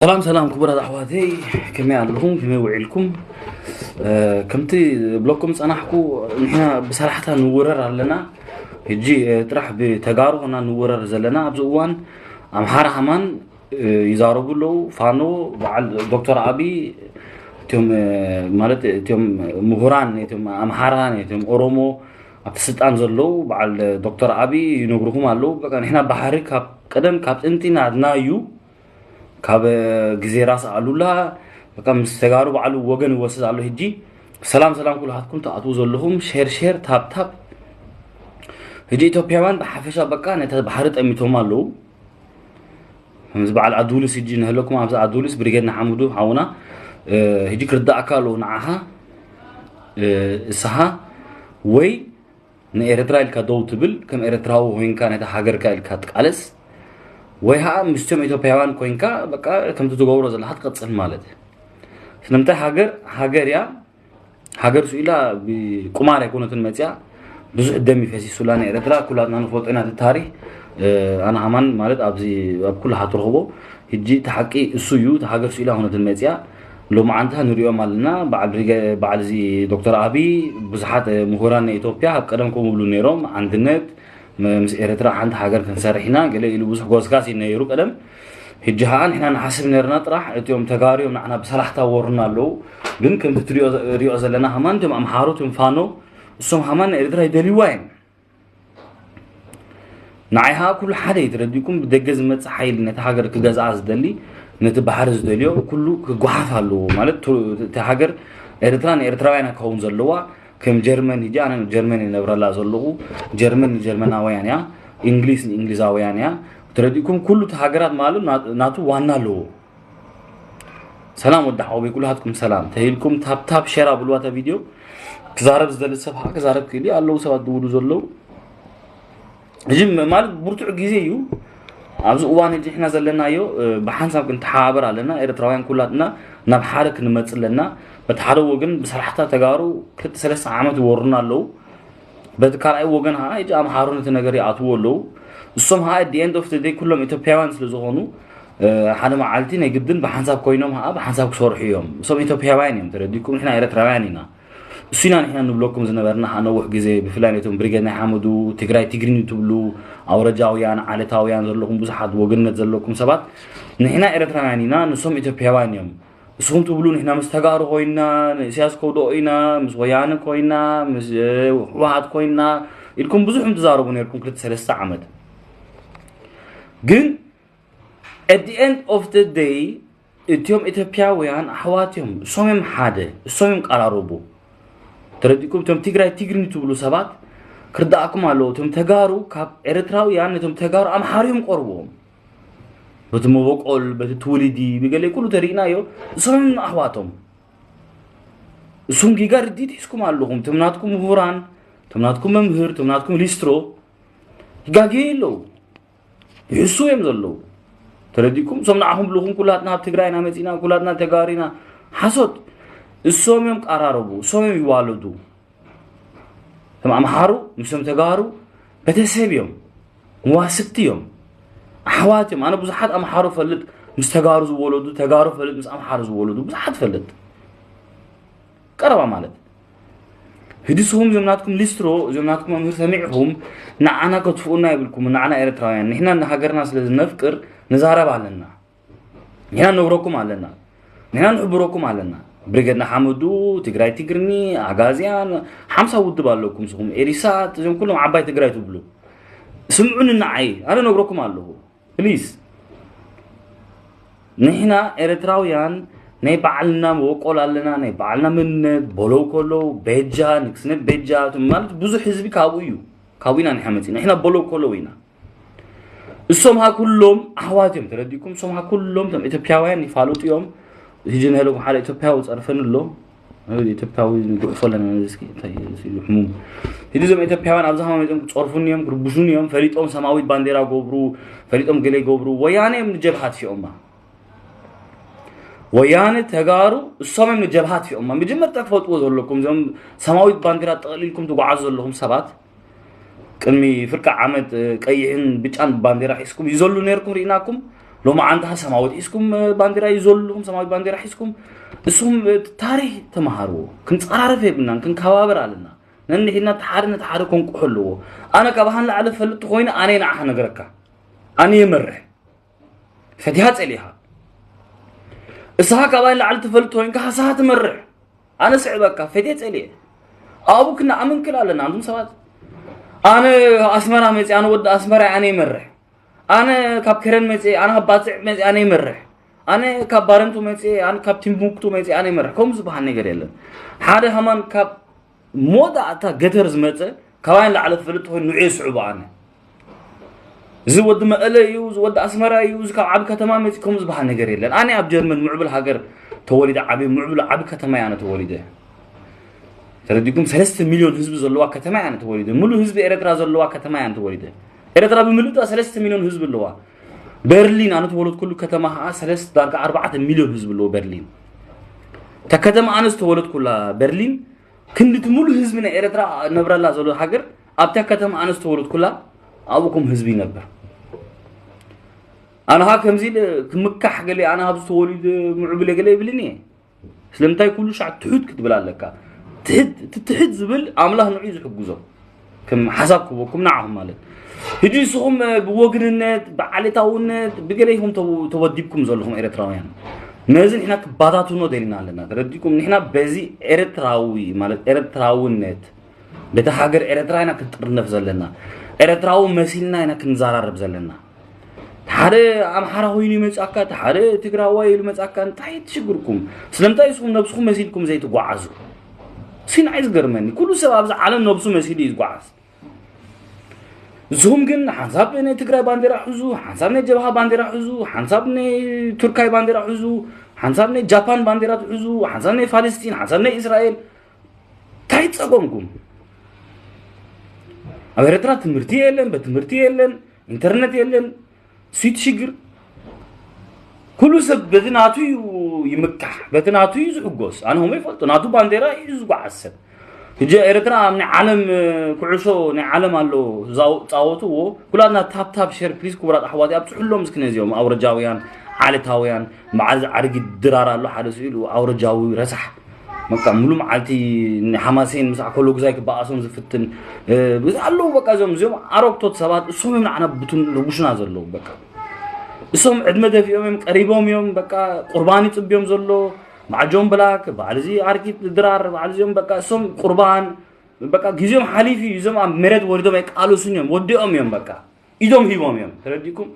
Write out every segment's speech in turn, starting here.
ሰላም ሰላም ክቡራት ኣሕዋተይ፣ ከመይ ኣለኹም? ከመይ ውዒልኩም? ከምቲ ብለኩም ጸናሕኩ፣ ንሕና ብሰላሕታ ንውረር ኣለና። ሕጂ ጥራሕ ብተጋሩ ኾና ንውረር ዘለና። ኣብዚ እዋን ኣምሓራ ሃማን ይዛረቡ ኣለዉ። ፋኖ በዓል ዶክተር ኣቢ እቲኦም ማለት እቲኦም ምሁራን ነቶም ኣምሓራ ነቶም ኦሮሞ ኣብቲ ስልጣን ዘለዉ በዓል ዶክተር ኣቢ ይነግርኹም ኣለዉ። በቃ ንሕና ባሕሪ ካብ ቀደም ካብ ጥንቲ ናትና እዩ። ካብ ግዜ ራስ ኣሉላ በቃ ምስ ተጋሩ ባዕሉ ወገን ይወስድ ኣሎ። ሕጂ ሰላም ሰላም ኩልሃትኩም ትኣትዉ ዘለኹም ሼር ሼር ታፕ ታፕ። ሕጂ ኢትዮጵያውያን ብሓፈሻ በቃ ነቲ ባሕሪ ጠሚቶም ኣለዉ። ከምዚ በዓል ኣዱልስ ሕጂ ንህለኩም ኣብዚ ኣዱልስ ብሪጌድ ንሓምዱ ሓውና ሕጂ ክርዳእካ ኣለዎ ንዓኻ እስኻ ወይ ንኤርትራ ኢልካ ደው ትብል ከም ኤርትራዊ ኮይንካ ነታ ሃገርካ ኢልካ ትቃለስ ወይ ኸዓ ምስቶም ኢትዮጵያውያን ኮይንካ በቃ ከምቲ ትገብሮ ዘለካ ትቀጽል ማለት እዩ። ስለምንታይ ሃገር ሃገር እያ። ሃገር ስኢላ ብቁማር ኣይኮነትን መጽያ። ብዙሕ ደም ይፈሲሱላ ንኤርትራ ኩላትና ንፈልጦ ኢና እቲ ታሪክ። ኣነ ሃማን ማለት ኣብዚ ኣብ ኩሉ ሃትረኽቦ ሕጂ እቲ ሓቂ እሱ እዩ። እቲ ሃገር ስኢላ ኮነትን መጽያ ሎማዓንታ ንሪኦም ኣለና። በዓል ሪገ በዓል እዚ ዶክተር ኣቢ ብዙሓት ምሁራን ናይ ኢትዮጵያ ኣብ ቀደም ከምኡ ይብሉ ነይሮም። ኣንድነት ምስ ኤርትራ ሓንቲ ሃገር ክንሰርሕ ኢና ገለ ኢሉ ብዙሕ ጎስጋስ እዩ ነይሩ ቀደም። ሕጂ ኸዓ ንሕና ንሓስብ ነርና ጥራሕ እቲኦም ተጋሩ እዮም ንዓና ብሰላሕታ ወሩና ኣለዉ። ግን ከምቲ ትሪኦ ሪኦ ዘለና ሃማን እቲኦም ኣምሓሩ እቲኦም ፋኖ እሶም ሃማን ንኤርትራ ይደልይዋ እዮም። ንዓይ ኸዓ ኩሉ ሓደ እዩ ተረዲእኩም። ብደገ ዝመጽእ ሓይሊ ነቲ ሃገር ክገዝኣ ዝደሊ ነቲ ባሕሪ ዝደልዮ ኩሉ ክጓሓፍ ኣለዎ ማለት እቲ ሃገር ኤርትራ ንኤርትራውያን ክኸውን ዘለዋ። ከም ጀርመን ሕጂ ኣነ ጀርመን ይነብረላ ዘለኹ። ጀርመን ንጀርመናውያን እያ። እንግሊዝ ንእንግሊዛውያን እያ። ተረዲእኩም ኩሉ እቲ ሃገራት ማለት ናቱ ዋና ኣለዎ። ሰላም ወዲ ሓወበይ ኩልሃትኩም ሰላም ተሂልኩም ታፕታፕ ሸር ኣብልዋ እታ ቪድዮ። ክዛረብ ዝደሊ ሰብ ከዓ ክዛረብ ክእል ኣለዉ ሰባት ዝውሉ ዘለዉ። እዚ ማለት ብርቱዕ ግዜ እዩ። ኣብዚ እዋን እዚ ሕና ዘለናዮ ብሓንሳብ ክንተሓባበር ኣለና። ኤርትራውያን ኩላትና ናብ ሓደ ክንመፅ ኣለና። በቲ ሓደ ወገን ብሰላሕታ ተጋሩ ክልተ ሰለስተ ዓመት ይወሩና ኣለዉ። በቲ ካልኣይ ወገን ኸዓ ሕጂ ኣምሓሩ ነቲ ነገር ይኣትዎ ኣለዉ። እሶም ኸዓ at the end of the day ኩሎም ኢትዮጵያውያን ስለ ዝኾኑ ሓደ መዓልቲ ናይ ግድን ብሓንሳብ ኮይኖም ኸዓ ብሓንሳብ ክሰርሑ እዮም። እሶም ኢትዮጵያውያን እዮም ተረዲኩም። ንሕና ኤርትራውያን ኢና። እሱ ኢና ንሕና ንብለኩም ዝነበርና ኸዓ ነዊሕ ግዜ ብፍላይ ነቶም ብሪጌድ ናይ ሓመዱ ትግራይ ትግርኝ ትብሉ ኣውረጃውያን ዓለታውያን ዘለኹም ብዙሓት ወገንነት ዘለኩም ሰባት ንሕና ኤርትራውያን ኢና ንሶም ኢትዮጵያውያን እዮም። ንስኹም ትብሉ ንሕና ምስ ተጋሩ ኮይና ንእስያስ ከውድኦ ኢና ምስ ወያነ ኮይና ምስ ህወሓት ኮይና ኢልኩም ብዙሕም ትዛረቡ ነርኩም ክልተ ሰለስተ ዓመት። ግን at the end of the day እቲኦም ኢትዮጵያውያን ኣሕዋት እዮም። እሶም እዮም ሓደ እሶም እዮም ቀራረቡ። ተረዲኩም እቶም ትግራይ ትግርኝ ትብሉ ሰባት ክርዳእኩም ኣለዎ። እቶም ተጋሩ ካብ ኤርትራውያን ነቶም ተጋሩ ኣምሓሩ እዮም ቀርብዎም። በቲ መበቆል በቲ ትውልዲ ብገለ ኩሉ ተሪእናዮ። እሶም እዮም ኣሕዋቶም። እሱም ጌጋ ርዲት ሒዝኩም ኣለኹም። እቶም ናትኩም ምሁራን እቶም ናትኩም መምህር እቶም ናትኩም ሊስትሮ ይጋግየ ኣለዉ። ይሕሱ እዮም ዘለዉ። ተረዲኩም እሶም ንዓኹም ብልኹም ኩላትና ኣብ ትግራይና መፂና ኩላትና ተጋሪና ሓሶት። እሶም እዮም ቀራረቡ እሶም እዮም ይዋለዱ። እቶም ኣምሓሩ ምስቶም ተጋሩ ቤተሰብ እዮም። መዋስብቲ እዮም። ኣሕዋት እዮም። ኣነ ብዙሓት ኣምሓሩ ፈልጥ ምስ ተጋሩ ዝወለዱ ተጋሩ ፈልጥ ምስ ኣምሓሩ ዝወለዱ ብዙሓት ፈልጥ። ቀረባ ማለት ህዲ ስኹም እዞም ናትኩም ሊስትሮ እዞም ናትኩም መምህር ሰሚዕኹም ንዓና ከትፍኡና ይብልኩም። ንዓና ኤርትራውያን ንሕና ንሃገርና ስለ ዝነፍቅር ንዛረብ ኣለና። ንሕና ንነግረኩም ኣለና። ንሕና ንሕብረኩም ኣለና። ብሪገድ ንሓመዱ ትግራይ ትግርኒ ኣጋዝያን ሓምሳ ውድብ ኣለኩም ስኹም ኤሪሳት እዞም ኩሎም ዓባይ ትግራይ ትብሉ። ስምዑኒ ንዓይ ኣነ ነግረኩም ኣለኹ። ፕሊስ ንሕና ኤርትራውያን ናይ ባዕልና መበቆል ኣለና። ናይ ባዕልና መንነት በለው ከለዉ ቤጃ ንግስነት ቤጃ ማለት ብዙሕ ህዝቢ ካብኡ እዩ። ካብኡ ኢና ንሕና መፂና ንሕና በለው ከለዉ ኢና። እሶም ሀ ኩሎም ኣሕዋት እዮም ተረዲኩም። እሶም ሀ ኩሎም ቶም ኢትዮጵያውያን ይፋለጡ እዮም። ህጂ ንህለኩም ሓደ ኢትዮጵያዊ ፀርፈኒ ኣሎ። ኢትዮጵያዊ ንጉዕፎ ኣለና እስኪ እንታይ እዩ ሲሉ ሕሙም። ህጂ እዞም ኢትዮጵያውያን ኣብዚ ሀማ መፅኦም ክፀርፉኒ እዮም ክርብሹኒ እዮም ፈሊጦም ሰማዊት ባንዴራ ገብሩ ፈሊጦም ገለ ይገብሩ ወያነ እዮም ንጀብሃ ትፊኦማ። ወያነ ተጋሩ እሶም እዮም ንጀብሃ ትፊኦማ። መጀመርታ ትፈልጥዎ ዘለኩም እዞም ሰማዊት ባንዴራ ጠቕሊልኩም ትጓዓዙ ዘለኹም ሰባት ቅድሚ ፍርቂ ዓመት ቀይሕን ብጫን ባንዴራ ሒዝኩም ይዘሉ ነርኩም ርኢናኩም። ሎማዓንቲ ሰማዊት ሒዝኩም ባንዴራ ይዘሉ ኣለኹም፣ ሰማዊት ባንዴራ ሒዝኩም። እሱም ታሪኽ ተመሃርዎ። ክንፀራረፍ የብልናን፣ ክንከባበር ኣለና። ነንሕድና ተሓደ ነተሓደ ከንቅሖ ኣለዎ። ኣነ ካብ ሃን ላዕለ ፈልጥ ኮይነ ኣነ ንዓኻ ነገረካ። ኣነ የመርሕ። ፈቲሃ ጸሊኻ። እሳኻ ካባይ ላዕሊ ትፈልጥ ኮይንካ ሃሳኻ ትመርሕ። ኣነ ስዕበካ፣ ፈትየ ጸልየ። ኣብኡ ክንኣምን ክል ኣለና፣ ኣንቱም ሰባት። ኣነ ኣስመራ መጽእ፣ ኣነ ወዲ ኣስመራ፣ ኣነ ይመርሕ። ኣነ ካብ ከረን መጽእ፣ ኣነ ካብ ባጽዕ መጽእ፣ ኣነ ይመርሕ። ኣነ ካብ ባረንቱ መጽእ፣ ኣነ ካብ ቲምቡክቱ መጽእ፣ ኣነ ይመርሕ። ከምኡ ዝበሃል ነገር የለን። ሓደ ሃማን ካብ ሞዳ እታ ገተር ዝመጸ፣ ካባይ ንላዕሊ ትፈልጥ ኮይኑ ንዑ ስዕቡ ኣነ። እዚ ወዲ መቐለ እዩ፣ እዚ ወዲ ኣስመራ እዩ፣ እዚ ካብ ዓቢ ከተማ መጺእ ከምኡ ዝበሃል ነገር የለን። ኣነ ኣብ ጀርመን ምዕቡል ሃገር ተወሊደ ዓብየ፣ ምዕቡል ዓቢ ከተማ እየ ኣነ ተወሊደ። ተረዲኩም? ሰለስተ ሚልዮን ህዝቢ ዘለዋ ከተማ እየ ኣነ ተወሊደ። ሙሉእ ህዝቢ ኤረትራ ዘለዋ ከተማ እየ ኣነ ተወሊደ። ኤረትራ ብምልእታ ሰለስተ ሚልዮን ህዝቢ ኣለዋ። በርሊን ኣነ ተወለድኩሉ ከተማ ከዓ ሰለስተ ዳርጋ ኣርባዕተ ሚልዮን ህዝቢ ኣለዎ በርሊን። እታ ከተማ ኣነ ዝተወለድኩላ በርሊን ክንዲ እቲ ሙሉእ ህዝቢ ናይ ኤረትራ ነብረላ ዘሎ ሃገር ኣብታ ከተማ ኣነ ዝተወለድኩላ ኣብኡ ከም ህዝቢ ይነብር። ኣነ ኸዓ ከምዚ ኢለ ክምካሕ ገለ ኣነ ኣብዚ ተወሊደ ምዕቡል እየ ገለ ይብልን እየ። ስለምንታይ ኩሉ ሻዕ ትሑት ክትብል ኣለካ? ትሕት፣ እቲ ትሕት ዝብል ኣምላኽ ንዑ እዩ ዝሕግዞ። ከም ሓሳብ ክህበኩም ንዓኹም ማለት። ሕጂ ንስኹም፣ እ፣ ብወግንነት፣ ብዓሌታውነት፣ ብገለ ኢኹም ተው-፣ ተወዲብኩም ዘለኹም ኤርትራውያን። ነዚ ንሕና ክባታትኖ ደሊና ኣለና። ተረዲኩም? ንሕና በዚ ኤርትራዊ ማለት ኤርትራውነት በታ ሃገር ኤርትራ ኢና ክንጥርነፍ ዘለና። ኤርትራዊ መሲልና ኢና ክንዘራረብ ዘለና። ሓደ ኣምሓራ ኮይኑ ይመጻካ፣ ሓደ ትግራዋይ ኢሉ መጻካ፣ እንታይ ትሽግርኩም? ስለምንታይ ንስኹም ነብስኹም መሲልኩም ዘይትጓዓዙ? ሲንዓይ ዝገርመኒ፣ ኩሉ ሰብ ኣብዚ ዓለም ነብሱ መሲሉ እዩ ዝጓዓዝ። ንስኹም ግን ሓንሳብ ናይ ትግራይ ባንዴራ ሑዙ፣ ሓንሳብ ናይ ጀብሃ ባንዴራ ሑዙ፣ ሓንሳብ ናይ ቱርካይ ባንዴራ ሑዙ፣ ሓንሳብ ናይ ጃፓን ባንዴራ ትሑዙ፣ ሓንሳብ ናይ ፋለስጢን፣ ሓንሳብ ናይ እስራኤል። እንታይ ጸገምኩም? ኣብ ኤርትራ ትምህርቲ የለን፣ ቤት ትምህርቲ የለን፣ ኢንተርነት የለን። ስዊት ሽግር። ኩሉ ሰብ በቲ ናቱ እዩ ይምካሕ፣ በቲ ናቱ እዩ ዝሕጎስ። ኣነ ሆሞ ይፈልጦ፣ ናቱ ባንዴራ እዩ ዝጓዓዝ ሰብ። ሕጂ ኤርትራ ኣብ ናይ ዓለም፣ እ፣ ኩዕሾ ናይ ዓለም ኣሎ፣ ዛው-፣ ጻወትዎ። ኩላትና ታፕ ታፕ ሼር ፕሊዝ ክቡራት ኣሕዋት፣ ኣብጽሑሎም እስኪ ነዚኦም ኣውረጃውያን፣ ዓለታውያን፣ መዓዝ ዓርጊ ድራር ኣሎ ሓደ ስኢሉ ኣውረጃዊ ረሳሕ። በቃ ሙሉ መዓልቲ ንሓማሴን ምስ ኣኮሎጉዛይ ክበኣሶም ዝፍትን፣ እ፣ ብዙ ኣለዉ። በቃ እዞም፣ እዚኦም ኣሮግቶት ሰባት እሶም እዮም ንዓና ብትን ርጉሹና ዘለዉ። በቃ እሶም ዕድመ ደፊኦም እዮም፣ ቀሪቦም እዮም። በቃ ቁርባን ይጽብዮም ዘሎ፣ በዓል ጆን ብላክ፣ በዓል እዚ ኣርጊት ድራር፣ በዓል እዚኦም በቃ እሶም ቁርባን፣ በቃ ግዜኦም ሓሊፉ እዩ። እዞም ኣብ መሬት ወሪዶም ኣይቃለሱን እዮም፣ ወዲኦም እዮም። በቃ ኢዶም ሂቦም እዮም። ተረዲኩም?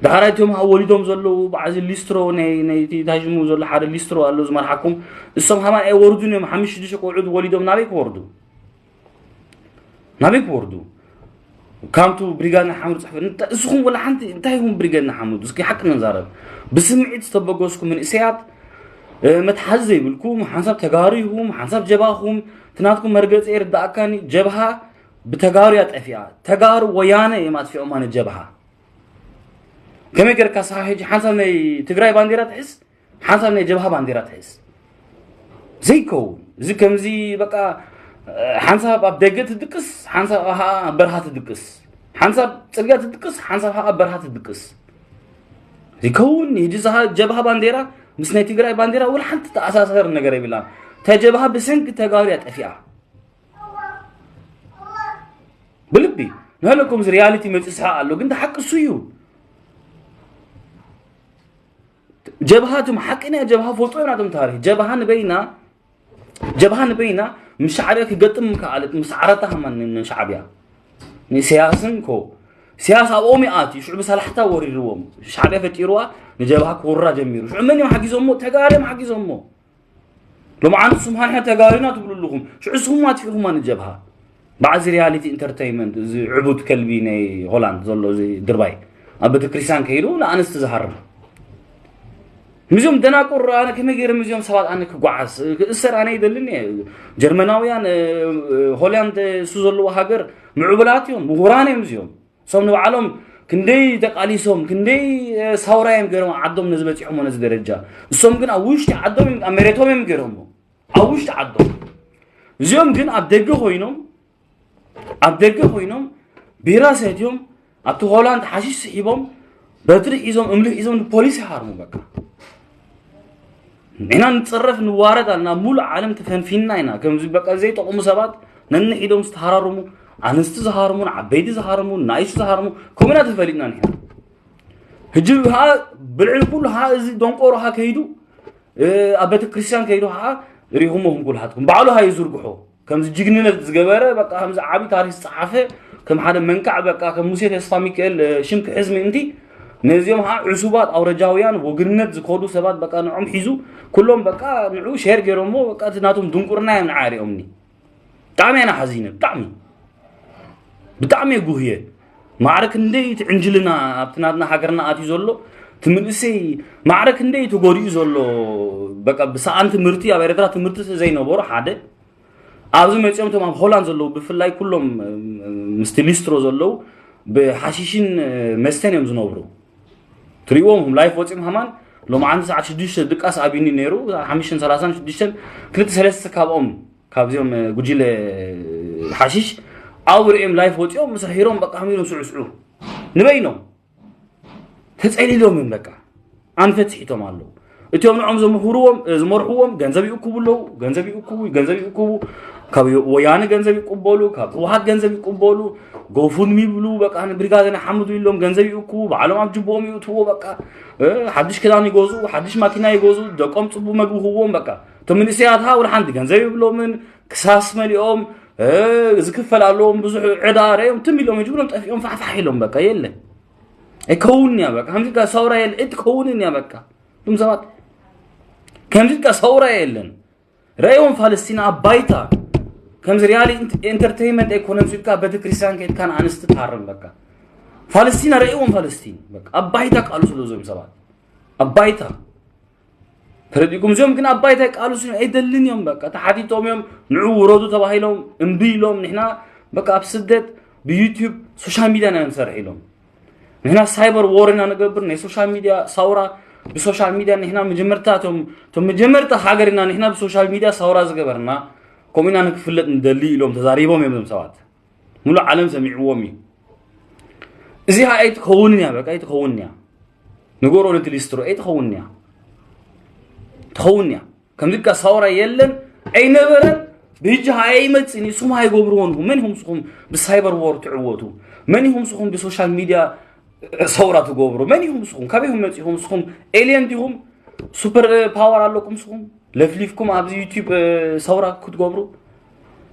ዳሕራይ እቶም ወሊዶም ዘለዉ በዓል እዚ ሊስትሮ ናይ፣ ናይ እቲ ታጅሙ ዘሎ ሓደ ሊስትሮ ኣሎ ዝመርሓኩም። እሶም ሃማን ኣይወርዱን እዮም። ሓሙሽተ ሽዱሽተ ቆልዑት ወሊዶም ናበይ ክወርዱ? ናበይ ክወርዱ? ካምቱ ብሪጋድ ንሓመዱ ጽሕፈት፣ እንታ-፣ እስኹም ወላ ሓንቲ እንታይ ኢኹም ብሪጋድ ንሓመዱ? እስኪ ሓቂ ንዛረብ። ብስምዒት ዝተበገስኩም መንእሰያት፣ እ፣ መትሓዚ ዘይብልኩም፣ ሓንሳብ ተጋሩ ኢኹም፣ ሓንሳብ ጀብሃ ኢኹም፣ እቲ ናትኩም መርገጺ ይርድኣካኒ፣ ጀብሃ ብተጋሩ እያ ጠፊኣ። ተጋሩ ወያነ እዮም ኣጥፊኦማ ንጀብሃ። ከመይ ጌርካ ስኻ ሕጂ ሓንሳብ ናይ ትግራይ ባንዴራ ትሕዝ፣ ሓንሳብ ናይ ጀብሃ ባንዴራ ትሕዝ? ዘይከውን። እዚ ከምዚ በቃ፣ እ፣ ሓንሳብ ኣብ ደገ ትድቅስ፣ ሓንሳብ ኸኣ ኣብ በረኻ ትድቅስ። ሓንሳብ ጽርግያ ትድቅስ፣ ሓንሳብ ኸኣ ኣብ በረኻ ትድቅስ። ዘይከውን። ሕጂ እዛ ጀብሃ ባንዴራ ምስ ናይ ትግራይ ባንዴራ ወላ ሓንቲ ተኣሳሰር ነገር የብላን። እታ ጀብሃ ብሰንኪ ተጋሩ እያ ጠፊኣ። ብልቢ ንህለኩም እዚ ሪያሊቲ መጽእ ስሓቕ ኣሎ፣ ግን እቲ ሓቂ እሱ እዩ። ጀብሃ እቶም ሓቀኛ ጀብሃ ፈልጦ እዮም ናቶም ታሪኽ። ጀብሃ ንበይና፣ ጀብሃ ንበይና ምስ ሻዕብያ ክገጥም ከኣለት፣ ምስ ዓረታ ከማን ን-፣ ንሻዕብያ። ንኢሳያስን ኮ። ኢሳያስ ኣብኦም ይኣትዩ፣ ሽዑ ብሳላሕታ ወሪርዎም። ሻዕብያ ፈጢርዋ፣ ንጀብሃ ክወርራ ጀሚሩ። ሽዑ መን እዮም ሓጊዞሞ? ተጋሩ እዮም ሓጊዞሞ። ሎምዓንቲ ስምሃ ንሕና ተጋሩ ኢና ትብሉ ኣለኹም። ሽዑ ስኹም ኣጥፊእኹማ ንጀብሃ። በዓል እዚ ሪያሊቲ ኢንተርተይመንት፣ እዚ ዕቡድ ከልቢ ናይ ሆላንድ ዘሎ እዚ ድርባይ። ኣብ ቤተክርስትያን ከይዱ ንኣንስቲ ዝሃርም። ምስዚኦም ደናቁር ኣነ ከመይ ገይረ ምስዚኦም ሰባት ኣነ ክጓዓዝ? ክእሰር ኣነ ይደልን እየ። ጀርመናውያን፣ እ፣ እ፣ ሆላንድ እሱ ዘለዎ ሃገር ምዕቡላት እዮም፣ ምሁራን እዮም እዚኦም። እሶም ንባዕሎም ክንደይ ተቃሊሶም፣ ክንደይ፣ እ፣ ሳውራ እዮም ገይሮም ዓዶም ነዚ በጺሖሞ ነዚ ደረጃ። እሶም ግን ኣብ ውሽጢ ዓዶም እዮም፣ ኣብ መሬቶም እዮም ገይሮሞ። ኣብ ውሽጢ ዓዶም። እዚኦም ግን ኣብ ደገ ኮይኖም፣ ኣብ ደገ ኮይኖም ቢራ ሰትዮም፣ ኣብቲ ሆላንድ ሓሺሽ ስሒቦም፣ በትሪ ሒዞም እምሊ ሒዞም ንፖሊስ ይሃርሙ። በቃ ንሕና ንፅረፍ ንዋረድ ኣለና። ሙሉእ ዓለም ተፈንፊንና ኢና። ከምዚ በቃ ዘይጠቕሙ ሰባት ነንሒዶም ዝተሃራርሙ፣ ኣንስቲ ዝሃርሙ፣ ዓበይቲ ዝሃርሙ፣ ናይሱ ዝሃርሙ፣ ከምኡ ኢና ተፈሊጥና ንሕና። ሕጂ ሀ ብልዕሊ ኩሉ ሀ እዚ ደንቆሮ ሀ ከይዱ ኣብ ቤተክርስትያን ከይዱ ሀ ሪኹሞ ኩልሃትኩም ባዕሉ ሀ ይዝርግሖ። ከምዚ ጅግንነት ዝገበረ በቃ ከምዚ ዓቢ ታሪክ ዝጸሓፈ ከም ሓደ መንካዕ በቃ ከም ሙሴ ተስፋ ሚካኤል ሽም ክሕዝ ምእንቲ ነዚኦም ሀ ዕሱባት ኣውረጃውያን ወግንነት ዝኮዱ ሰባት በቃ ንዖም ሒዙ ኩሎም በቃ ንዑ ሼር ገይሮሞ በቃ እቲ ናቶም ድንቁርና እዮም ንዓሪኦምኒ። ብጣዕሚ ኣና ሓዚነ ብጣዕሚ ብጣዕሚ ጉህየ። ማዕረ ክንደይ ትዕንጅልና ኣብቲ ናትና ሃገርና ኣትዩ ዘሎ ትምንእሰይ ማዕረ ክንደይ ተጎዲኡ ዘሎ በቃ ብሰኣን ትምህርቲ ኣብ ኤርትራ ትምህርቲ ዘይነበሩ ሓደ ኣብዚ መፂኦም ቶም ኣብ ሆላንድ ዘለዉ ብፍላይ ኩሎም ምስቲ ሊስትሮ ዘለዉ ብሓሽሽን መስተን እዮም ዝነብሩ። ትሪእዎም ላይፍ ወፂኦም ሃማን ሎም ዓንቲ ሰዓት ሽዱሽተ ድቃስ ኣብኒ ነይሩ። ሓሙሽተን ሰላሳን ሽዱሽተን ክልተ ሰለስተ ካብኦም ካብዚኦም ጉጅለ ሓሽሽ ኣብ ርእዮም ላይፍ ወፂኦም ምስ ሒሮም በቃ ከመይ ኢሎም ስዕስዑ ንበይኖም ተፀሊሎም እዮም በቃ ኣንፈት ስሒቶም ኣለዉ። እቲኦም ንዖም ዘምሁርዎም ዝመርሕዎም ገንዘብ ይእክቡ ኣለዉ። ገንዘብ ይእክቡ ገንዘብ ይእክቡ ካብ ወያነ ገንዘብ ይቅበሉ ካብ ህወሓት ገንዘብ ይቅበሉ። ጎፉንሚ ይብሉ በቃ ንብሪጋደ ንሓምዱ ኢሎም ገንዘብ ይእክቡ ባዕሎም ኣብ ጅቦም ይእትዎ በቃ ሓድሽ ክዳን ይገዝኡ ሓድሽ ማኪና ይገዝኡ ደቆም ፅቡ መግቢ ክዎም በቃ እቶም መንእሰያት ሃ ወላ ሓንቲ ገንዘብ ይብሎምን ክሳስ መሊኦም ዝክፈል ኣለዎም ብዙሕ ዕዳ ረዮም ትም ኢሎም ጅብሎም ጠፊኦም ፋሕፋሕ ኢሎም በቃ የለ ኣይከውንያ በቃ ከምዚ ሰውራ የለ ኣይትከውንን እያ በቃ እቶም ሰባት ከምዚ ሰውራ የለን። ረእዎም ፋለስቲን ኣብ ባይታ ከምዚ ሪያሊ ኢንተርቴይንመንት ኣይኮነን ኢልካ ቤተክርስትያን ከይድካ ንኣንስቲ ትሃርም በቃ ፋለስቲን ረእዎም ፋለስቲን በቃ ኣብ ባይታ ቃልሱ ዶ ዞም ሰባት ኣብ ባይታ ተረዲእኩም እዚኦም ግን ኣብ ባይታ ቃልሱ ኣይደልን እዮም በቃ ተሓቲቶም እዮም ንዑ ውረዱ ተባሂሎም እምቢ ኢሎም ንሕና በቃ ኣብ ስደት ብዩቲዩብ ሶሻል ሚድያ ኢና ንሰርሕ ኢሎም ንሕና ሳይበር ዎር ኢና ንገብር ናይ ሶሻል ሚድያ ሳውራ ብሶሻል ሚድያ ንሕና መጀመርታ እቶም እቶም መጀመርታ ሃገር ኢና ንሕና ብሶሻል ሚድያ ሳውራ ዝገበርና ከምኡ ኢና ንክፍለጥ ንደሊ ኢሎም ተዛሪቦም እዮም ዞም ሰባት ሙሉእ ዓለም ሰሚዕዎም እዩ እዚኣ ኣይትከውንን እያ በቃ ኣይትከውንን እያ ንገሮ ነቲ ሊስትሮ ኣይትከውንን እያ ትኸውን እያ ከምዚ ካ ሳውራ የለን ኣይነበረን ብህጂ ኣይመፅን እዩ ስሙ ኣይገብርዎን መን ኢኹም ስኹም ብሳይበር ዎር ትዕወቱ መን ኢኹም ስኹም ብሶሻል ሚድያ ሰውራ ትገብሩ መን ኢኹም ስኹም ካበይ ኢኹም መፂኹም ስኹም ኤልየን ዲኹም ሱፐር ፓወር ኣለኩም ስኹም ለፍሊፍኩም ኣብዚ ዩቲብ ሰውራ ክትገብሩ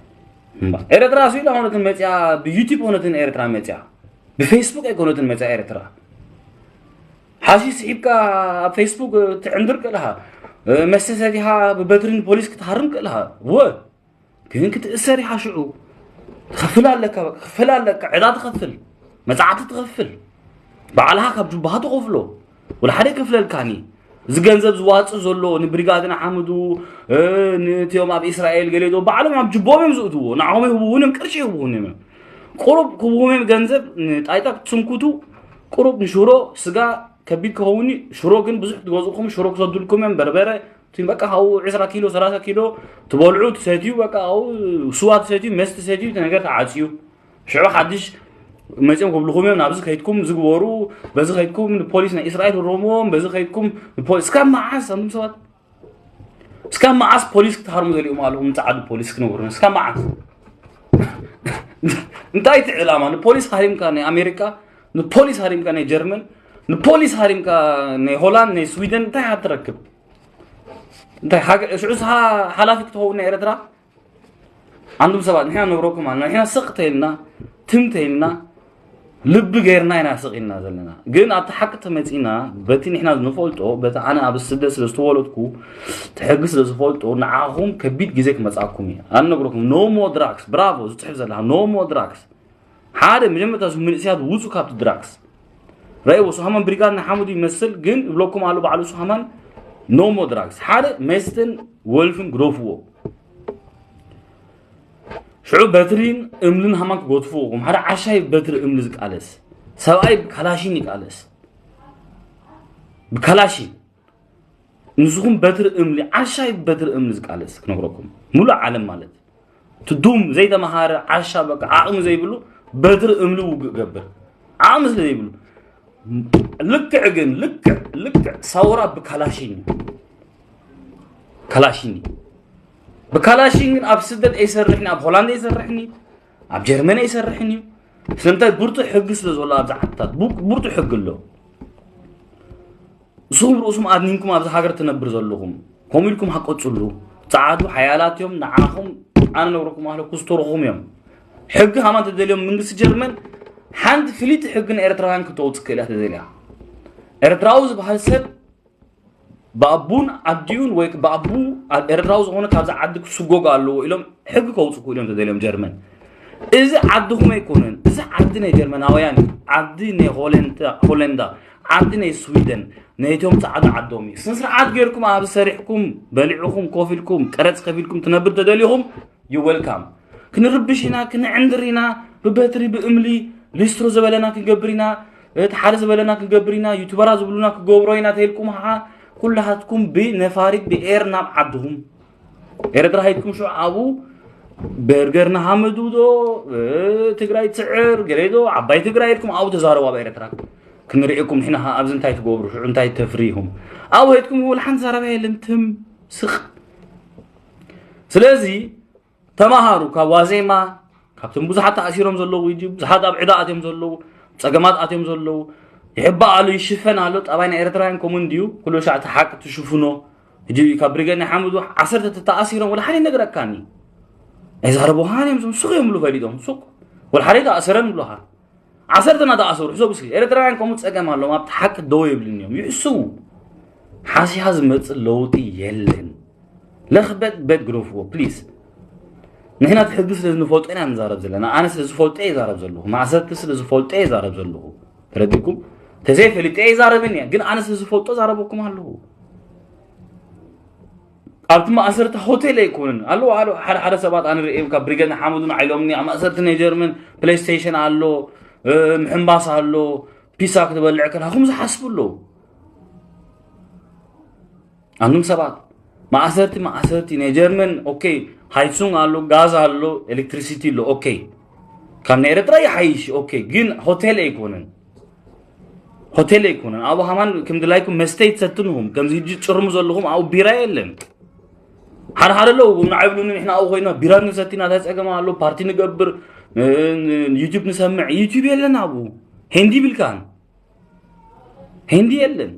ኤረትራ ስኢላ ኮነትን መፅያ ብዩቲብ ኮነትን ኤረትራ መፅያ ብፌስቡክ ኣይኮነትን መፅያ ኤረትራ ሓሺሽ ስሒብካ ኣብ ፌስቡክ ትዕንድር ክእልኻ መስተ ሰቲኻ ብበትሪ ንፖሊስ ክትሃርም ክእልኻ እወ ግን ክትእሰር ኢኻ ሽዑ ትኸፍል ኣለካ በቃ ክፍል ኣለካ ዕዳ ትኸፍል መፅዕቲ ትኸፍል ባዕልኻ ካብ ጅባኻ ትኸፍሎ ወላ ሓደ ይከፍለልካኒ እዚ ገንዘብ ዝዋፅእ ዘሎ ንብሪጋድ ንሓምዱ ነቲኦም ኣብ እስራኤል ገሌ ባዕሎም ኣብ ጅቦም እዮም ዝእትዎ ንዓኹም ይህብውን እዮም ቅርሺ ይህብውን እዮም ቁሩብ ክህብዎም እዮም ገንዘብ ንጣይጣ ክትስንኩቱ ቁሩብ ንሽሮ ስጋ ከቢድ ክኸውን እዩ ሽሮ ግን ብዙሕ ትገዝእኩም ሽሮ ክሰዱልኩም እዮም በርበረ እቲ በቃ ካብኡ ዕስራ ኪሎ ሰላሳ ኪሎ ትበልዑ ትሰትዩ በቃ ካብኡ ስዋ ትሰትዩ መስቲ ትሰትዩ እቲ ነገር ተዓፅዩ ሽዑ ሓድሽ መፅኦም ክብልኹም እዮም ናብዚ ከይድኩም ዝግበሩ በዚ ከይድኩም ንፖሊስ ናይ እስራኤል ክረምዎም በዚ ከይድኩም ንፖሊስ እስካብ መዓስ ኣንቱም ሰባት እስካብ መዓስ ፖሊስ ክትሃርሙ ዘሪኦም ኣለኹም ፃዓዱ ፖሊስ ክነግሩና እስካብ መዓስ እንታይ እቲ ዕላማ ንፖሊስ ሃሪምካ ናይ ኣሜሪካ ንፖሊስ ሃሪምካ ናይ ጀርመን ንፖሊስ ሃሪምካ ናይ ሆላንድ ናይ ስዊደን እንታይ ሃ ትረክብ እንታይ ሽዑ ሓላፊ ክትኸውን ናይ ኤርትራ ኣንቱም ሰባት ንሕና ነብረኩም ኣለና ንሕና ስቕ ተይልና ትም ተይልና ልቢ ገይርና ኢና ስቕ ኢልና ዘለና ግን ኣብቲ ሓቂ ተመፂና በቲ ንሕና ንፈልጦ በቲ ኣነ ኣብ ስደት ስለ ዝተወለድኩ እቲ ሕጊ ስለ ዝፈልጦ ንዓኹም ከቢድ ግዜ ክመፃኩም እዩ ኣነ ነግረኩም no more drugs ብራቮ ዝፅሕፍ ዘለካ no more drugs ሓደ መጀመርታ እሱ መንእስያት ውፁ ካብቲ ድራክስ ረእዎ ሱሃማን ብሪጋድ ንሓመዱ ይመስል ግን እብለኩም ኣሎ ባዕሉ ሱሃማን no more drugs ሓደ መስተን ወልፍን ግደፍዎ ሽዑ በትሪን እምልን ሃማን ክገድፍዎ ኹም ሓደ ዓሻይ በትሪ እምሊ ዝቃለስ ሰብኣይ ብካላሽን ይቃለስ ብካላሽን ንስኹም በትሪ እምሊ ዓሻይ በትሪ እምሊ ዝቃለስ ክነግረኩም ሙሉእ ዓለም ማለት ትዱም ዘይተመሃረ ዓሻ በቃ ዓቕሚ ዘይብሉ በትሪ እምሊ ውግእ ገብር ዓቕሚ ስለ ዘይብሉ ልክዕ ግን ልክዕ ልክዕ ሳውራ ብካላሽን እዩ። ካላሽን እዩ። ብካላሽን ግን ኣብ ስደት ኣይሰርሕን እዩ፣ ኣብ ሆላንድ ኣይሰርሕን እዩ፣ ኣብ ጀርመን ኣይሰርሕን እዩ። ስለምንታይ? ብርቱዕ ሕጊ ስለ ዘሎ ኣብዚ ዓድታት ቡ- ብርቱዕ ሕጊ ኣሎ። ንስኹም ርእሱም ኣድኒንኩም ኣብዚ ሃገር ትነብር ዘለኹም ከምኡ ኢልኩም ሃቀፅሉ። ፀዓዱ ሓያላት እዮም። ንዓኹም ኣነ ነብረኩም ኣህለ ኩስተርኹም እዮም። ሕጊ ሃማን ተደልዮም መንግስቲ ጀርመን ሓንቲ ፍልይቲ ሕጊ ንኤርትራውያን ክተውፅእ ክእል እያ ተደልያ። ኤርትራዊ ዝበሃል ሰብ ብኣቡን ኣዲኡን ወይ ብኣቡ ኤርትራዊ ዝኾነ ካብዚ ዓዲ ክስጎጎ ኣለዎ ኢሎም ሕጊ ከውፅእ ክእሉ እዮም ተደልዮም ጀርመን። እዚ ዓድኹም ኣይኮነን። እዚ ዓዲ ናይ ጀርመናውያን እዩ። ዓዲ ናይ ሆለንዳ ሆለንዳ፣ ዓዲ ናይ ስዊደን፣ ናይቶም ፃዕዳ ዓዶም እዩ። ስነ ስርዓት ጌርኩም ኣብዚ ሰሪሕኩም በሊዕኹም ኮፍ ኢልኩም ቀረፅ ከፊልኩም ትነብር ተደሊኹም you welcome። ክንርብሽ ኢና፣ ክንዕንድር ኢና፣ ብበትሪ ብእምሊ ሊስትሮ ዝበለና ክንገብር ኢና፣ እቲ ሓደ ዝበለና ክንገብር ኢና፣ ዩቱበራ ዝብሉና ክገብሮ ኢና ተይልኩም ኸዓ ኩላሃትኩም ብነፋሪት ብኤር ናብ ዓድኹም ኤርትራ ሄድኩም ሽዑ ኣብኡ በርገር ንሓመዱ ዶ ትግራይ ትስዕር ገለ ዶ ዓባይ ትግራይ ኢልኩም ኣብኡ ተዛረቡ ኣብ ኤርትራ ክንሪእኩም ንሕና ኸዓ ኣብዚ እንታይ ትገብሩ ሽዑ እንታይ ተፍሪ ኢኹም ኣብኡ ሄድኩም ወላ ሓንቲ ዘረባ የለን ትም ስቕ ስለዚ ተማሃሩ ካብ ዋዜማ ካብቶም ብዙሓት ተኣሲሮም ዘለዉ ዩ ብዙሓት ኣብ ዕዳ ኣትዮም ዘለዉ ፀገማት ኣትዮም ዘለዉ ይሕባእ ኣሎ ይሽፈን ኣሎ ጠባይ ናይ ኤርትራውያን ከምኡ እንድዩ ኩሉ ሻዕ እቲ ሓቂ ትሽፍኖ ሕጂ ካብ ብሪገድ ናይ ሓመዱ ዓሰርተ ተተኣሲሮም ወላ ሓደ ይነግረካኒ ኣይዛረቡኻን እዮም ዞም ሱቕ እዮም ብሉ ፈሊጦም ሱቕ ወላ ሓደ ተኣሰረን ብሉኻ ዓሰርተ እናተኣሰሩ ሕሰቡ እስኪ ኤርትራውያን ከምኡ ፀገም ኣለዎም ኣብቲ ሓቂ ደው የብልን እዮም ይሕስቡ ሓሲኻ ዝመፅእ ለውጢ የለን ለኽበት በት ግደፍዎ ፕሊስ ንሕና እቲ ሕጊ ስለ ዝንፈልጦ ኢና ንዛረብ ዘለና ኣነ ስለ ዝፈልጦ ይዛረብ ዘለኹ ማእሰርቲ ስለ ዝፈልጦ ይዛረብ ዘለኹ ተረዲኩም ተዘይፈሊጠ ይዛረብን እየ ግን ኣነ ስለ ዝፈልጦ ዛረበኩም ኣለኹ ኣብቲ ማእሰርቲ ሆቴል ኣይኮንን ኣለዉ ሓደ ሓደ ሰባት ኣነ ርእዮም ካብ ብሪገን ሓመዱ ንዓይሎምኒ ኣብ ማእሰርቲ ናይ ጀርመን ፕሌይስቴሽን ኣሎ ምሕምባስ ኣሎ ፒሳ ክትበልዕ ከላ ከም ዝሓስቡ ኣለዉ ኣንቱም ሰባት ማእሰርቲ ማእሰርቲ ናይ ጀርመን ኦኬ ሃይሱንግ ኣሎ ጋዝ ኣሎ ኤሌክትሪሲቲ ኣሎ ኦኬ ካብ ናይ ኤርትራ ይሓይሽ ኦኬ ግን ሆቴል ኣይኮነን ሆቴል ኣይኮነን ኣብኡ ሃማን ከም ድላይኩም መስተ ይትሰትንኹም ከምዚ ሕጂ ጭርሙ ዘለኹም ኣብኡ ቢራ የለን ሓደ ሓደ ኣለዉ ንዓይ ብሉኒ ንሕና ኣብኡ ኮይና ቢራ ንሰቲ ናታይ ፀገም ኣሎ ፓርቲ ንገብር ዩቱብ ንሰምዕ ዩቱብ የለን ኣብኡ ሄንዲ ይብልካን ሄንዲ የለን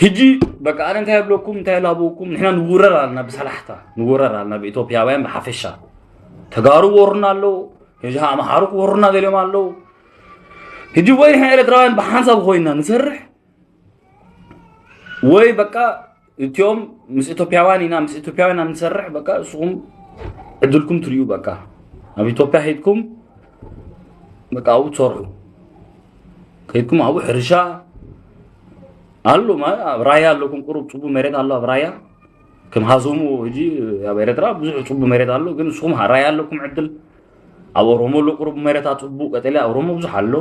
ሕጂ በቃ ኣነ እንታይ ብለኩም እንታይ ላብውኩም ንሕና ንውረር ኣልና ብሰላሕታ ንውረር ኣልና ብኢትዮጵያውያን ብሓፈሻ ተጋሩ ወሩና ኣለዉ ሕጂ ኣምሓሩ ክወሩና ደልዮም ኣለዉ ሕጂ ወይ ንሕና ኤርትራውያን ብሓንሳብ ኮይና ንሰርሕ ወይ በቃ እቲኦም ምስ ኢትዮጵያውያን ኢና ምስ ኢትዮጵያውያን ንሰርሕ በቃ እስኹም ዕድልኩም ትሪኡ በቃ ኣብ ኢትዮጵያ ሄድኩም በቃ ኣብኡ ትሰርሑ ከይድኩም ኣብኡ ሕርሻ ኣሎ ኣብ ራያ ኣለኩም ቁሩብ ፅቡቅ መሬት ኣሎ ኣብ ራያ ከም ሃዞሙ ሕጂ ኣብ ኤርትራ ብዙሕ ፅቡቅ መሬት ኣሎ ግን ንስኹም ራያ ኣለኩም ዕድል ኣብ ኦሮሞ ኣሎ ቁሩብ መሬት ኣፅቡቅ ቀጠልያ ኦሮሞ ብዙሕ ኣሎ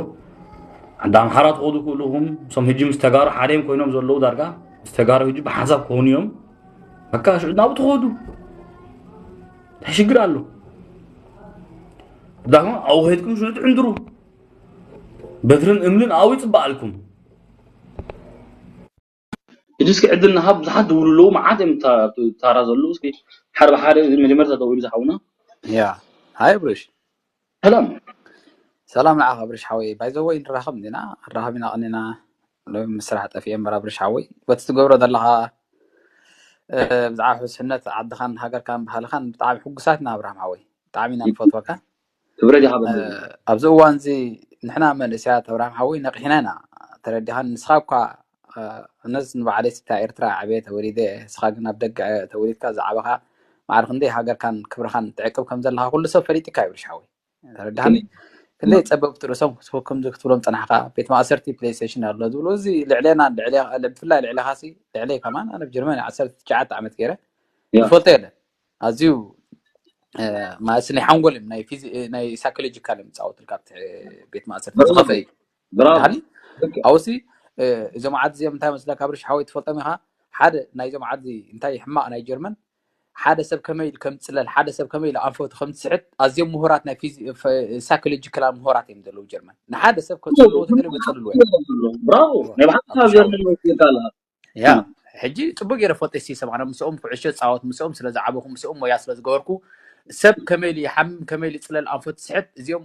ዓዲ ኣምሓራ ትኸዱ ክእልኹም እሶም ሕጂ ምስ ተጋሩ ሓደም ኮይኖም ዘለዉ ዳርጋ ምስ ተጋሩ ሕጂ ብሓንሳብ ክኾኑ እዮም በቃ ሽዑ ናብኡ ትኸዱ እንታይ ሽግር ኣሎ ዳግማ ኣብኡ ከይድኩም ሽዑ ትዕንድሩ በትርን እምንን ኣብኡ ይፅበኣልኩም ሕጂ እስኪ ዕድል ንሃብ ብዙሓት ዝብሉ ኣለዉ መዓት እዮም ታራ ዘለዉ እስኪ ሓደ ብሓደ መጀመርታ ደው ኢሉ ዝሓውና ያ ሃይ ብርሽ ሰላም ሰላም ንዓኻ ብርሽ ሓወይ ባይዘወይ ንራኸብ እንዲና ኣራኸብ ኢና ቀኒና ሎም ስራሕ ጠፊኤ እምበር ብርሽ ሓወይ በቲ ትገብሮ ዘለኻ ብዛዕባ ሕስነት ዓድኻን ሃገርካን ባህልኻን ብጣዕሚ ሕጉሳት ኢና ኣብርሃም ሓወይ ብጣዕሚ ኢና ንፈትወካ ክብረት ይሃበ ኣብዚ እዋን እዚ ንሕና መንእሰያት ኣብርሃም ሓወይ ነቂሕና ኢና ተረዲኻን ንስኻ እኳ ኣነስ ንባዕለይ ስታ ኤርትራ ዓብየ ተወሊደ ስኻ ግን ኣብ ደገ ተወሊድካ ዝዓበኻ ማዕረ ክንደይ ሃገርካን ክብርኻን ትዕቅብ ከም ዘለኻ ኩሉ ሰብ ፈሊጥካ እዩ ብርሽ ሓወይ ተረዳሃኒ ክንደይ ጸበብቲ ርእሶም ክስቡ ከምዚ ክትብሎም ጸናሕካ ቤት ማእሰርቲ ፕሌይስቴሽን ኣሎ ዝብሉ እዚ ልዕሌና ብፍላይ ልዕሌካ ሲ ልዕለይ ከማን ኣነ ብጀርመን ዓሰርተ ትሽዓተ ዓመት ገይረ ዝፈልጦ የለን ኣዝዩ ማለት ናይ ሓንጎል እዮም ናይ ሳይኮሎጂካል እዮም ዝፃወትልካ ቤት ማእሰርቲ ዝኸፈ እዩ ኣብሲ እዞም ዓዲ እዚኦም እንታይ መስለካ ብርሽ ሓወይ ትፈልጦም ኢኻ ሓደ ናይዞም ዓዲ እንታይ ሕማቕ ናይ ጀርመን ሓደ ሰብ ከመይ ኢሉ ከም ዝፅለል፣ ሓደ ሰብ ከመይ ኢሉ ኣንፈቱ ከም ዝስሕት ኣዝዮም ምሁራት ናይ ሳይኮሎጂካል ምሁራት እዮም ዘለዉ ጀርመን። ንሓደ ሰብ ከፅልዎ ተደልዩ መፀልልዎ እዮም። ብራቮ። ናይ ብሓቂ ኣብ ጀርመን ወፂእካ ኣለካ። ያ ሕጂ ፅቡቅ ገይረ ፎጠ ሲ ሰማዕና ምስኦም ኩዕሾ ፃወት ምስኦም ስለ ዝዓበኹ ምስኦም ሞያ ስለ ዝገበርኩ ሰብ ከመይ ኢሉ ይሓምም ከመይ ኢሉ ይፅለል ኣንፈቱ ዝስሕት እዚኦም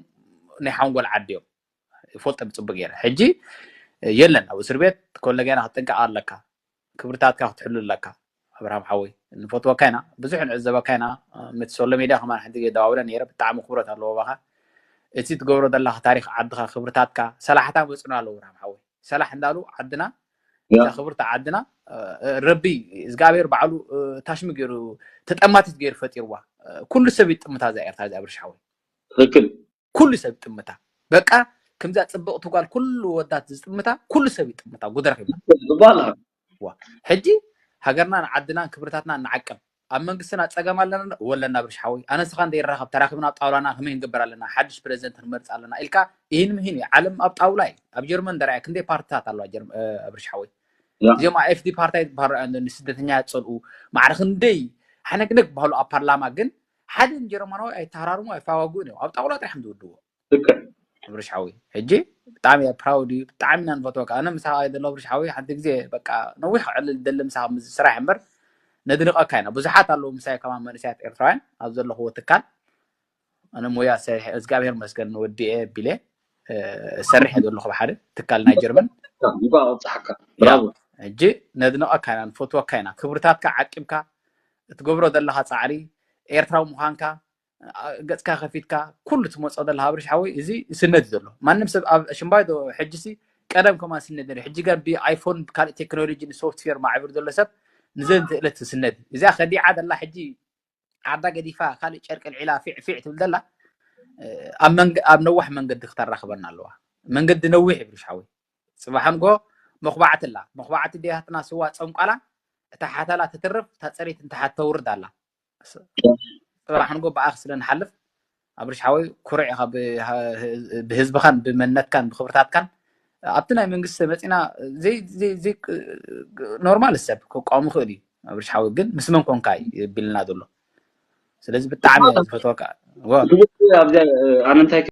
ናይ ሓንጎል ዓዲ እዮም። ይፈልጦም ፅቡቅ ገይረ። ሕጂ የለን ኣብ እስር ቤት ኮለጋና ክትጥንቀቕ ኣለካ። ክብርታትካ ክትሕሉ ኣለካ። ኣብርሃም ሓወይ ንፈትወካ ኢና ብዙሕ ንዕዘበካ ኢና። ምስ ሶሎ ሜድያ ከማን ሓንቲ ግዜ ደዋውለ ነይረ ብጣዕሚ ክብረት ኣለዎ ባኻ። እቲ ትገብሮ ዘለኻ ታሪክ ዓድኻ ክብርታትካ ሰላሕታ መፅኑ ኣለዉ ኣብርሃም ሓወይ። ሰላሕ እንዳሉ ዓድና እዛ ክብርቲ ዓድና ረቢ እግዚኣብሔር ባዕሉ ታሽሚ ገይሩ ተጠማቲት ገይሩ ፈጢርዋ። ኩሉ ሰብ ይጥምታ እዛ ኤርትራ እዚኣ ኣብርሽ ሓወይ። ትክክል። ኩሉ ሰብ ይጥምታ። በቃ ከምዛ ፅብቕቲ ጓል ኩሉ ወዳት ዝጥምታ ኩሉ ሰብ ይጥምታ ጉድረክ ይብላ። ዝበሃል ሕጂ ሃገርናን ዓድናን ክብርታትና ንዓቅብ። ኣብ መንግስትና ፀገም ኣለና ወለና ኣብርሽ ሓወይ ኣነ ንስኻ እንደ ይራኸብ ተራኺብና ኣብ ጣውላና ከመይ ንገብር ኣለና ሓድሽ ፕሬዚደንት ንመርፅ ኣለና ኢልካ ይህን ምሂን እዩ። ዓለም ኣብ ጣውላ እዩ። ኣብ ጀርመን ደራያ ክንደይ ፓርትታት ኣለዋ ኣብርሽ ሓወይ። እዚኦም ኤፍዲ ፓርታይ ዝበሃሉ ንስደተኛ ያፀልኡ ማዕረ ክንደይ ሓነግነግ በሃሉ ኣብ ፓርላማ ግን ሓደ ጀርመናዊ ኣይተሃራርሙ ኣይፋዋግኡን እዮም ኣብ ጣውላ ጥራሕ ዝውድዎ። ትክክል። ኣብርሽ ሓወይ ሕጂ ብጣዕሚ እየ ፕራውድ እዩ ብጣዕሚ ኢና ንፈትወካ ኣነ ምሳኻ እየ ዘሎ ኣብርሽ ሓወይ ሓንቲ ግዜ በቃ ነዊሕ ክዕልል ደሊ ምሳኻ ምስ ስራሕ እምበር ነድንቐካ ኢና ብዙሓት ኣለዉ ምሳይ ከማን መንእሰያት ኤርትራውያን ኣብ ዘለኽዎ ትካል ኣነ ሞያ ሰሪሐ እግዚኣብሔር መስገን ወዲኤ ቢለ ሰርሕ ዘለኹ ብሓደ ትካል ናይ ጀርመን ይባእ ኣብፅሓካ። ብራቮ። ሕጂ ነድንቐካ ኢና ንፈትወካ ኢና ክብርታትካ ዓቂብካ እትገብሮ ዘለኻ ፃዕሪ ኤርትራዊ ምዃንካ ገፅካ ከፊትካ ኩሉ ትመፆ ዘለካ ኣብርሽ ሓወይ እዚ ስነድ እዩ ዘሎ ማንም ሰብ ኣብ ሽምባይ ዶ ሕጂ ሲ ቀደም ከማን ስነድ ነይሩ ሕጂ ግን ብኣይፎን ካልእ ቴክኖሎጂ ንሶፍትዌር ማዕብር ዘሎ ሰብ ንዘን ትእለት ስነድ እዩ እዚኣ ከዲዓ ዘላ ሕጂ ዓዳ ገዲፋ ካልእ ጨርቂ ልዒላ ፊዕ ፊዕ ትብል ዘላ ኣብ ነዋሕ መንገዲ ክተራኽበና ኣለዋ መንገዲ ነዊሕ ይብርሽ ሓወይ ፅባሕ ንጎ መኹባዕቲ ኣላ መኹባዕቲ ዲያትና ስዋ ፀንቋላ እታ ሓተላ ትትርፍ እታ ፀሪት እንተሓት ተውርድ ኣላ ፅባሕ ንጎ ብኣኽ ስለ ንሓልፍ ኣብርሽ ሓወይ ኩርዕ ኢኻ ብህዝብኻን ብመንነትካን ብክብርታትካን ኣብቲ ናይ መንግስቲ መፂና ኖርማል ሰብ ክቋሙ ይኽእል እዩ ኣብርሽ ሓወይ ግን ምስ መን ኮንካ እዩ ቢልና ዘሎ ስለዚ ብጣዕሚ ዝፈትወካ ኣብዚ ኣነ እንታይ